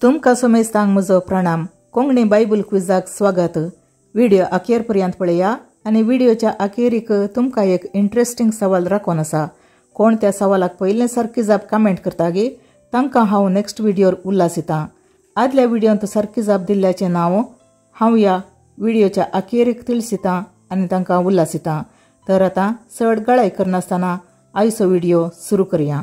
तुमकां समेस्तांक म्हजो प्रणाम। कोंकणी बायबल क्विजाक स्वागत। व्हिडिओ अखेर पर्यंत पळया आनी व्हिडिओच्या अखेरीक तुमकां एक इंट्रस्टिंग सवाल राखून आसा। कोण त्या सवालाक पयलें सारकी जाप कमेंट करता गे तांकां हांव नेक्स्ट व्हिडिओर उल्हासितां। आदल्या व्हिडियोंत सारकी जाप दिल्ल्याचें नांव हांव ह्या व्हिडिओच्या अखेरीक तिळसितां आनी तांकां उल्हासितां। तर आतां चड गळाय करनासतना आयचो व्हिडिओ सुरू करया।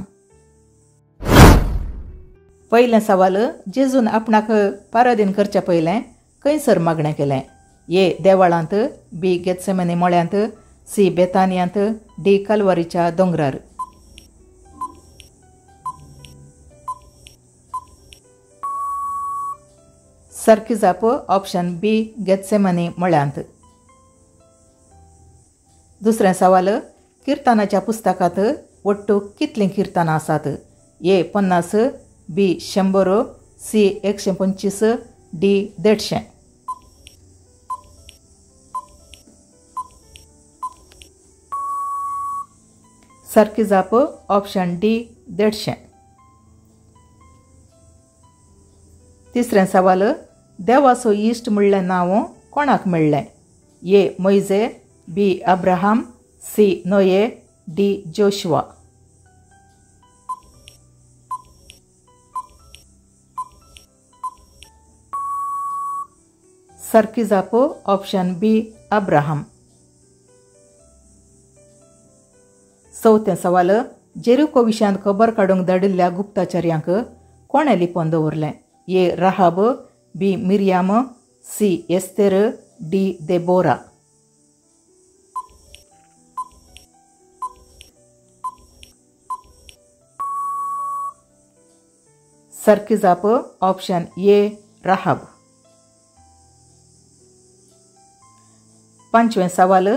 पयलें सवाल, जेजून आपणाक पारादीन करच्या पयलें खंयसर मागणें केलें? ए देवाळांत, बी गेत्सेमनी मळ्यांत, सी बेतानियांत, डी कलवारीच्या दोंगरार। सारकी जाप ऑप्शन बी गेत्सेमनी मळ्यांत। दुसरें सवाल, किर्तनाच्या पुस्तकांत वट्टू कितलीं किर्तनां आसात? ए 50, बी 100, सी 125, डी 150। सारकी जाप ऑप्शन डी 150। तिसरें सवाल, देवाचो इश्ट म्हणलें नांव कोणाक मेळ्ळें? ए मोयजे, बी अब्राहम, सी नोये, डी जोशुआ। सारकी जाप ऑप्शन बी अब्राहम। चवथें सवाल, जेरिको विशयांत खबर काडूंक धाडिल्ल्या गुप्तचार्यांक कोणें लिपोवन दवरलें? A Rahab, B Miriam, C Esther, D Deborah. सारकी जाप ऑप्शन ए राहाब। पांचवें सवाल,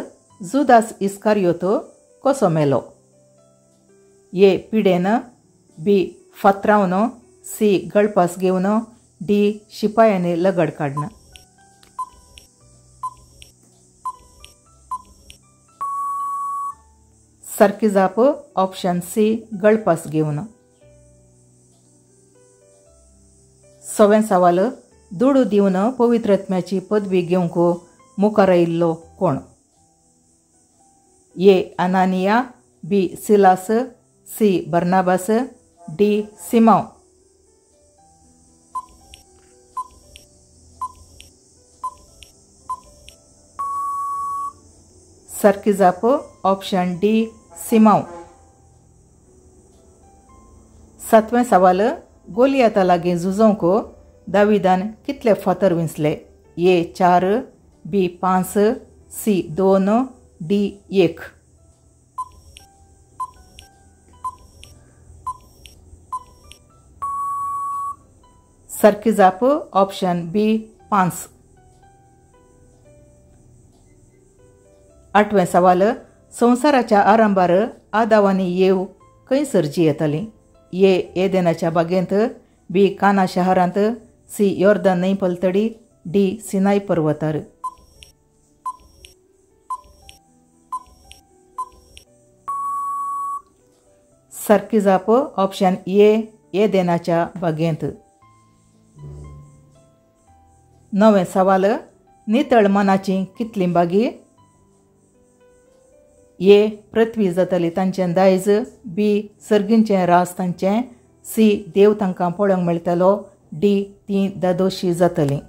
जुदास इस्कारियोत कसो मेलो? ए पिडेन, बी फातरावन, सी गळपास घेवन, डी शिपायांनी लगड काडन। सारकी जाप ऑप्शन सी गळपास घेवन। सवें सवाल, दुडू दिवन पवित्र आत्म्याची पदवी घेवंक मुखार आयिल्लो कोण? ए अनानिया, बी सिलास, सी बर्नाबास, डी सिमाव। सारकी जाप ऑप्शन डी सिमाव। सातवें सवाल, गोलियाता लागीं झुजोवंक दाविदान कितले फातर विंचले? ए 4, बी 5, सी 2, डी 1। सारकी जाप ऑप्शन बी 5। आठवें सवाल, संवसाराच्या आरंभार आदाव आनी येव खंयसर जियेतालीं? ए एदेनाच्या बागेंत, बी काना शहरांत, सी योर्दन न्हंय पलतडी, डी सिनाय पर्वतार। सारकी जाप ऑप्शन ए एदेनाच्या बागेंत। णवें सवाल, नितळ मनाची कितलीं बागी? ए पृथ्वी जातली तांचें दायज, बी सर्गींचें रास तांचें, सी देव तांकां पळोवंक मेळटलो, डी तीं दादोशी जातलीं।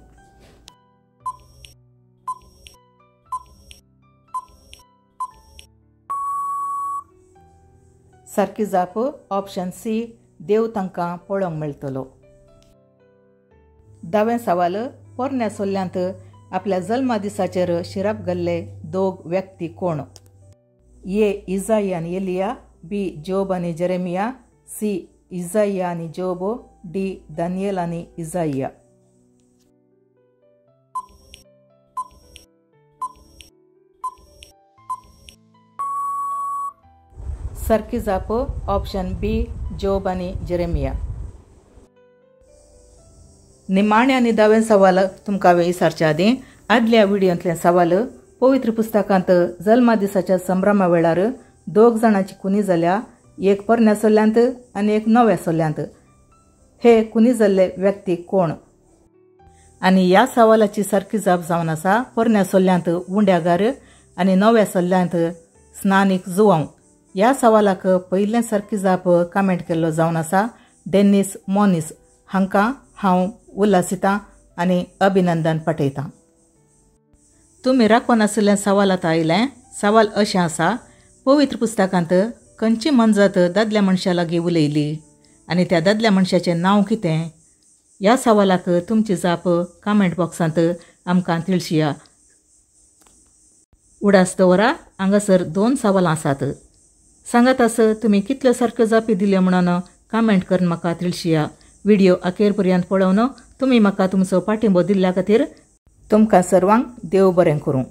सारकी जाप ऑप्शन सी देव तांकां पळोवंक मेळटलो। धावें सवाल, पोरण्या सोल्ल्यांत आपल्या जल्मा दिसाचेर शिराप घाल्ले दोग व्यक्ती कोण? ए इजाया आनी एलिया, बी जोब आनी जेरेमिया, सी इजाया आनी जोब, डी दानियल आनी इजाया। सारकी जाप ऑप्शन बी जोब आनी जेरेमिया। निमाणें आनी धावें सवाल तुमकां हांवें विचारच्या आदीं आदल्या व्हिडियोंतलें सवाल, पवित्र पुस्तकांत जल्मा दिसाच्या संभ्रमा वेळार दोग जाणांची खुनी जाल्या, एक पोरण्या सोल्ल्यांत आनी एक नव्या सोल्ल्यांत। हे खुनी जाल्ले व्यक्ती कोण? आनी ह्या सवालाची सारकी जाप जावन आसा पोरण्या सल्ल्यांत उंड्यागार आनी नव्या सल्ल्यांत स्नानीक जुवांव. ह्या सवालाक पयलें सारकी जाप कमेंट केल्लो जावन आसा डेनिस मोनीस हांकां हांव उल्हासितां आनी अभिनंदन पाठयतां. तुमी राखून आशिल्लें सवालांत आयलें. सवाल अशें आसा, पवित्र पुस्तकांत खंयची मनजात दादल्या मनशा लागीं उलयली आनी त्या दादल्या मनशाचें नांव कितें? ह्या सवालाक तुमची जाप कमेंट बॉक्सांत आमकां तिळशिया. उडास दवरा, हांगासर 2 सवालां आसात. सांगात आस तुमी कितल्यो सारक्यो जापी दिल्यो म्हणून कमेंट करून म्हाका तिळशिया. व्हिडिओ अखेर पर्यंत पळोवन तुमी म्हाका तुमचो पाठिंबो दिल्ल्या खातीर तुमकां सर्वांक देव बरें करूं.